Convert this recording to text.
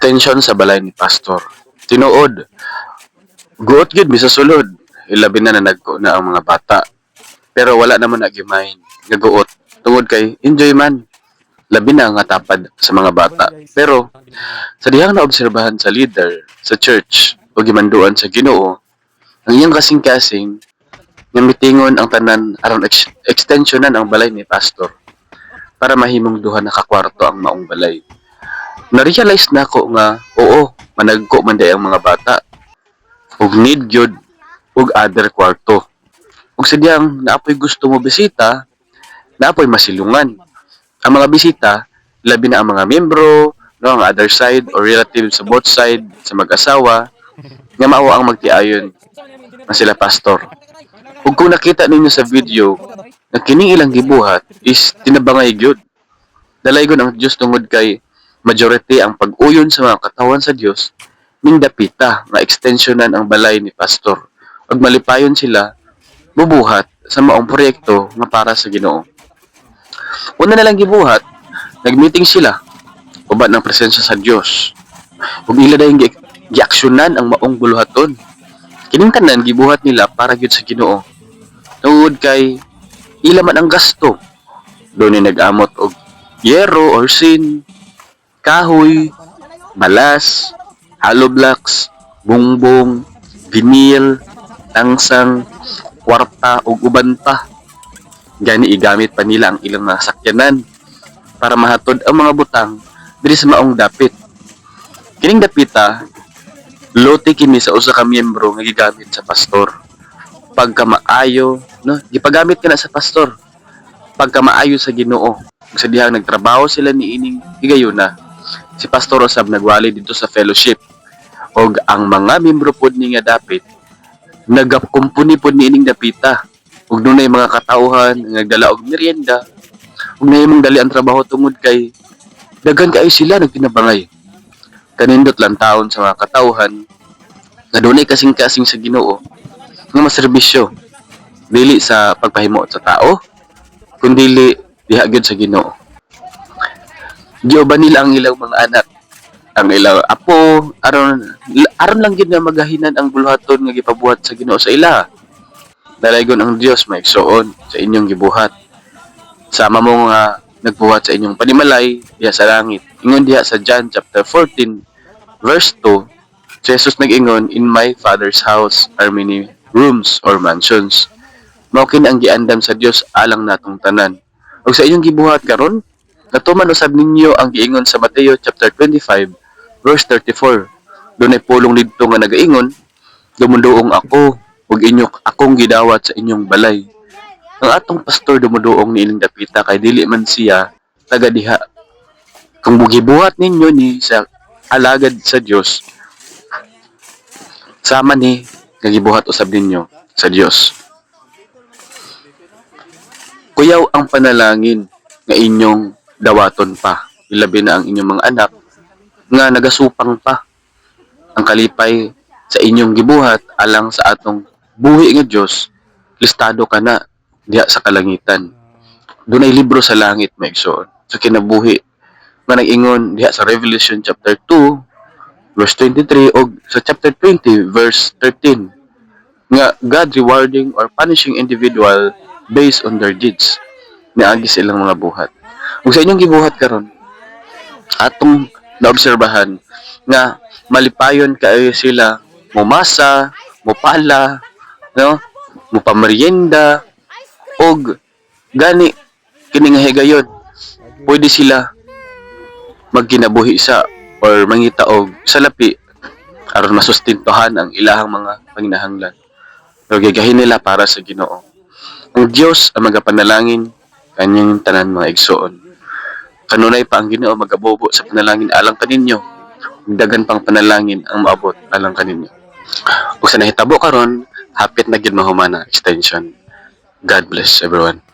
Extension sa balay ni pastor. Tinuod, guot gyud mi sa sulod. Ilabi na nagko na ang mga bata. Pero wala naman na gimain nga guot tungod kay enjoy man. Labi na nga tapad sa mga bata. Pero sa dihang naobserbahan sa leader sa church o gimanduan sa Ginoo, ang iyang kasing-kasing nga mitingon ang tanan aron extensionan ang balay ni pastor para mahimong duha na ka kwarto ang maong balay. Na-realize nako nga oo, managko man diay ang mga bata ug need gyud og other kwarto. Ug sa diyang naapoy gusto mo bisita, naapoy masilungan. Ang mga bisita, labi na ang mga membro, no, ang other side or relative sa both side sa mag-asawa, nga mao ang magtiayon nga sila pastor. Ug kung nakita ninyo sa video nga kining ilang gibuhat is tinabangay gyud. Dalaygon ang Dios tungod kay majority ang pag-uyon sa mga katawan sa Dios ning dapita nga extensionan ang balay ni pastor ug malipayon sila bubuhat sa maong proyekto nga para sa Ginoo. Una na lang gibuhat, nagmeeting sila uban ng presensya sa Dios. Ug ila dayon giaksyonan ang maong buluhaton. Kining tanan gibuhat nila para gyud sa Ginoo. Tungod kay ila man ang gasto. Dunay nag-amot og yero or sin, kahoy, balas, hollow blocks, bungbong, vinyl, tangsang, kwarta ug uban pa. Gani igamit pa nila ang ilang mga sakyanan para mahatod ang mga butang diri sa maong dapit. Kining dapita, lote kini sa usa ka miyembro nga gigamit sa pastor. Pagka maayo, no, gipagamit kana sa pastor. Pagka maayo sa Ginoo. Ug sa dihang nagtrabaho sila niining higayuna, si Pastor usab nagwali dito sa fellowship. Og ang mga miyembro pod ni nga dapit nagakumpuni pod niining dapita. Ug dunay mga katawhan nga nagdala og merienda ug nahimong dali ang trabaho tungod kay daghan kaayo sila nagtinabangay. Kanindot lang taon sa mga katawhan nga dunay kasing-kasing sa Ginoo nga maserbisyo dili sa pagpahimuot sa tao kundili diha gyud sa Ginoo. Giuban nila ang ilang mga anak, ang ilang apo, aron aron lang gyud nga magahinan ang buluhaton nga gipabuhat sa Ginoo sa ila. Dalaygon ang Dios, maigsoon, sa inyong gibuhat. Sama mo nga nagbuhat sa inyong panimalay diha sa langit. Ingon diha sa John chapter 14 verse 2, Jesus nag-ingon, "In my Father's house are many rooms or mansions." Mao kini ang giandam sa Dios alang natong tanan. Ug sa inyong gibuhat karon, natuman usab ninyo ang giingon sa Mateo chapter 25 verse 34. Dunay pulong didto nga nagaingon, "Dumuduong ako ug inyo akong gidawat sa inyong balay." Ang atong pastor dumuduong niining dapita kay dili man siya taga diha. Kung gibuhat ninyo ni sa alagad sa Dios, sama ni nga gibuhat usab ninyo sa Dios. Kuyaw ang panalangin nga inyong dawaton pa, ilabi na ang inyong mga anak nga nagasupang pa. Ang kalipay sa inyong gibuhat alang sa atong buhi nga Dios, listado ka na diha sa kalangitan. Dunay libro sa langit, maigsoon, sa kinabuhi nga nag-ingon diha sa Revelation chapter 2 verse 23 og sa chapter 20 verse 13 nga God rewarding or punishing individual based on their deeds niagi sa ilang mga buhat. Ug sa inyong gibuhat karon, atong naobserbahan nga malipayon kaayo sila mumasa, mupala, no? Mupamerienda og gani kini nga higayon pwede sila magkinabuhi sa or mangita og salapi aron masustentuhan ang ilahang mga panginahanglan. Pero gigahin nila para sa Ginoo. Ang Dios ang magapanalangin kanyang tanan, mga igsoon. Kanunay pa ang Ginoo magabobo sa panalangin alang kaninyo. Ug daghan pang panalangin ang maabot alang kaninyo. Ug sa nahitabo karon, hapit na gid mahuman ang extension. God bless everyone.